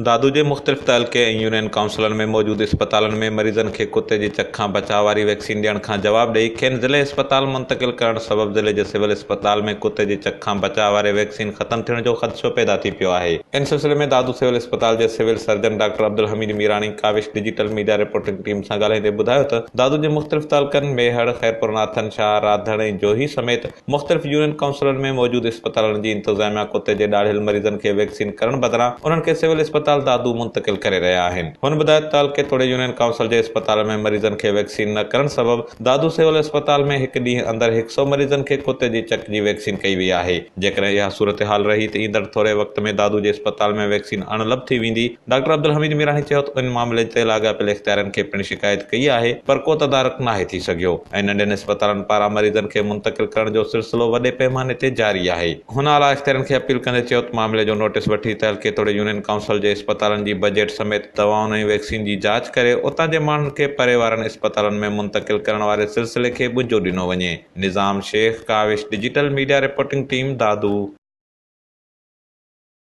دادو جي مختلف تعلقي ۽ يونين ڪائونسلن ۾ موجود اسپتالن ۾ مريضن کي ڪتي جي چڪ کان بچاء واري ويڪسين ڏيڻ کان جواب ڏئي کين ضلعي اسپتال منتقل ڪرڻ سبب ضلعي جي سول اسپتال ۾ ڪتي جي چڪ کان بچاء واري ويڪسين ختم ٿيڻ جو خدشو پيدا ٿي پيو آهي. ان سلسلي ۾ دادو سول اسپتال جي civil surgeon doctor Abdul Hameed Mirani Kawish digital media reporting team سان ڳالهائيندي ٻڌايو ته دادو جي مختلف تعلقن ميهڙ، خيرپورناٿن شاهه، راڌڻ ۽ جوهي سميت مختلف يونين ڪائونسلن ۾ موجود اسپتالن جي انتظاميا ڪتي جي ڏاڙهيل مريضن کي ويڪسين ڪرڻ بدران انهن کي سول اسپتال دادو منتقل ڪري رهيا آهن. هن ٻڌايو ته تعلقي توڙي يونين ڪائونسل جي اسپتالن ۾ مريضن کي ويڪسين نه ڪرڻ سبب دادو سول اسپتال ۾ هڪ ڏينهن اندر هڪ سئو مريضن کي ڪتي جي چڪ جي ويڪسين ڪئي وئي آهي. جيڪڏهن اها صورتحال رهي ته ايندڙ ٿوري وقت ۾ دادو جي اسپتال ۾ ويڪسين اڻلڀ ٿي ويندي. ڊاڪٽر عبدالحميد ميراڻي چيو ته ان معاملي تي لاڳاپيل اختيارين کي پڻ شڪايت ڪئي آهي پر ڪو تدارڪ ناهي ٿي سگهيو ۽ ننڍين اسپتالن پاران مريضن کي منتقل ڪرڻ جو سلسلو وڏي پئماني تي جاري آهي. هن اعليٰ اختيارين کي اپيل ڪندي چيو ته معاملي جو نوٽيس وٺي تعلقي توڙي يونين ڪائونسل جي اسپتالن جي بجيٽ سميت دوائن ۽ ويڪسين جي جاچ ڪري اتان جي ماڻهن کي پري وارن اسپتالن ۾ منتقل ڪرڻ واري سلسلي کي ٻنجو ڏنو وڃي. Nizam Shaikh, Kawish digital media reporting team, Dadu.